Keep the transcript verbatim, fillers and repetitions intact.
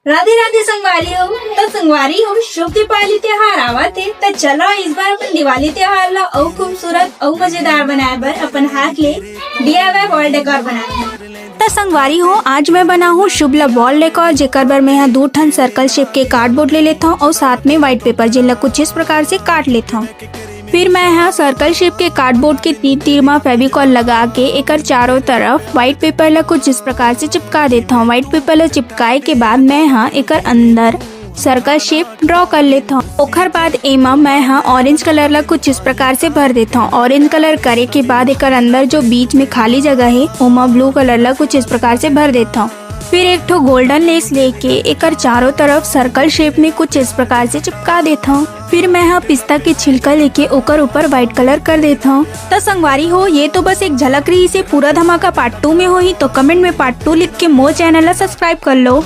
राधे राधे संगवारी हो। त संगवारी हो, शुभ दीपावली त्योहार आवत हे, त चलो इस बार अपन दिवाली त्योहार ला अउ खूबसूरत अउ मजेदार बनाए बर अपन हाथ ले डीआईवाई वॉल डेकोर बनाए। त संगवारी हो, आज मैं बनाहूँ शुभ ला वॉल डेकोर, जेकर बर मैं ह दू ठन सर्कल शेप के कार्डबोर्ड ले लेथव अउ साथ में व्हाइट पेपर, जेन ला कुछ इस प्रकार से काट लेथव। फिर मैं ह सर्कल शेप के कार्डबोर्ड के तीर तीर म फेविकॉल लगा के एकर चारों तरफ व्हाइट पेपर ला कुछ इस प्रकार से चिपका देथव। व्हाइट पेपर ला चिपकाए के बाद मैं ह एकर अंदर सर्कल शेप ड्रॉ कर लेथव। ओखर बाद एमा मैं ह ऑरेंज कलर ला कुछ इस प्रकार से भर देथव। ऑरेंज कलर करे के बाद एकर अंदर जो बीच में खाली जगह हे, ओमा ब्लू कलर ला कुछ इस प्रकार से भर देथव। फिर एक ठो गोल्डन लेस लेके एकर चारों तरफ सर्कल शेप में कुछ इस प्रकार से चिपका देथव। फिर मैं ह पिस्ता के छिलका लेके ओकर ऊपर व्हाइट कलर कर देथव। त संगवारी हो, ये तो बस एक झलक रहिसे, पूरा धमाका पार्ट टू में होही, तो कमेंट में पार्ट टू लिख के मोर चैनल ला सब्सक्राइब कर लो।